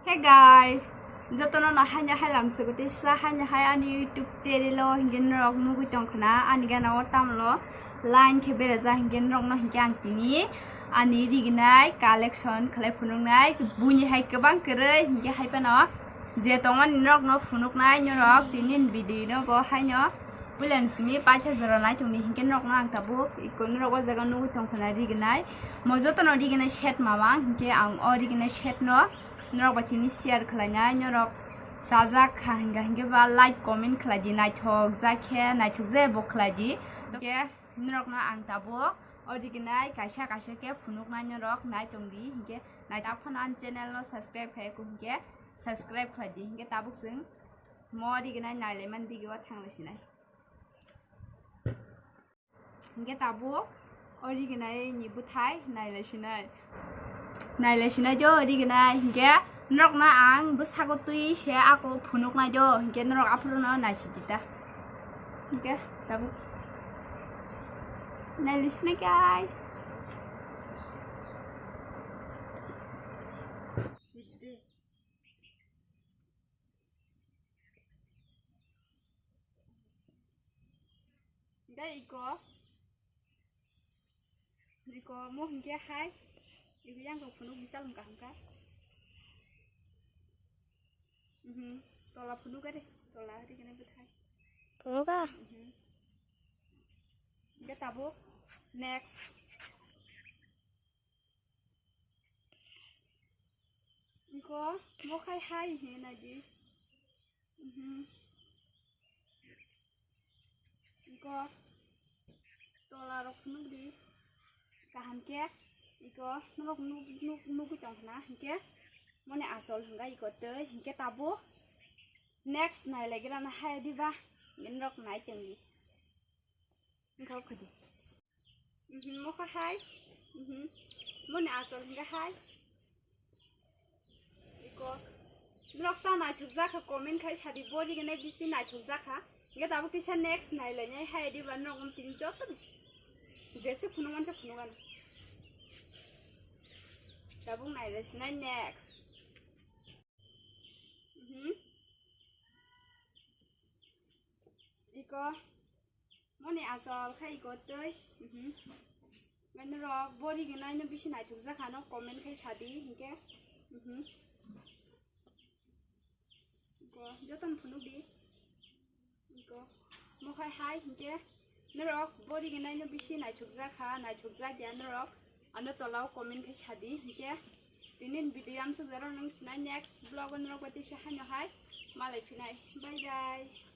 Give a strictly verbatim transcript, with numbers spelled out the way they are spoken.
Hey guys, jotono no haino hai lam sugo tei sa haino hai ani YouTube channel o hinkhe norok nugwi tongkhna ani gana o tamlo line khe berajak hinkhe norok no hinkhe ang tini ani rignai collection khlai phunuknai buini hai kwbang kwrwi hinkhe hai phano je tongmani norok no phunuknai norok tini video no bo haino puilani simi paisa jora nai tongdi hinkhe norok no ang tabuk iko norok o jaga nugwi tongkhna rignai mo jotono rignai set mamang hinkhe ang o rignai set no norok bai tini share khlainai norok chajak kha hinga hinge ba like comment khlai di naithok jak khe naithok je bo khlai di ke norok no ang tabuk o rignai kaisa kaisa khe phunuknai norok nai tong di hinge naithok phano ani channel no subscribe khai ko hinge subscribe khlai di hinge tabuk chwng mo rignai nailai man digi o thanglai sinai. Hingke tabuk o rignai ni bwthai nailai sinai. Nailai sinai jo rignai hingke norok na ang bwsago twi se ako phunuk nai jo hingke norok aphuru no naisidi ta. Hingke tabuk nailai sinai guys. Hingke iko, iko mo hingke hai, iko yang kok phunuk bisal hingka hingka. Mhm, tola phunuk ari, tola ari kena bithai. Phunuk ah? Mhm. Hingke tabuk, next. Iko, mo khai hai he nai di. Mhm. Iko, tola rok phunuk di. Kaham ke, iko, norok nuk, nuk, nugwi tong khna, hingke, mone asol hingga iko tei, hingke tabuk. Next nai lagi rana hai diba, norok nai tong di. Hingke khadi. Mhm, mokha hai. Mhm. Moni asol hingga hai. Iko. Norok ta naithok jakha comment khai sadi bori gene bisi naithok jakha. Hingga tabuk kisa next nai lai nai hai diba norok um tin joto. Jese phunu mancha phunu gana. Tabuk nai lai sinai next. Mhm. Iko. Moni asol khai iko tei. Mhm. Ngai norok bori gwnai no bisi naithok jakha no comment khai sadi hinkhe. Mhm. Iko joton phunuk di. Iko mokhai hai hinkhe norok bori gwnai no bisi naithok jakha, naithok jakya norok. Ano tolao comment khai sadi hinkhe tini video amsuk jaro nang sinai next vlog o norok bai tisa haino hai malai phinai. Bye bye.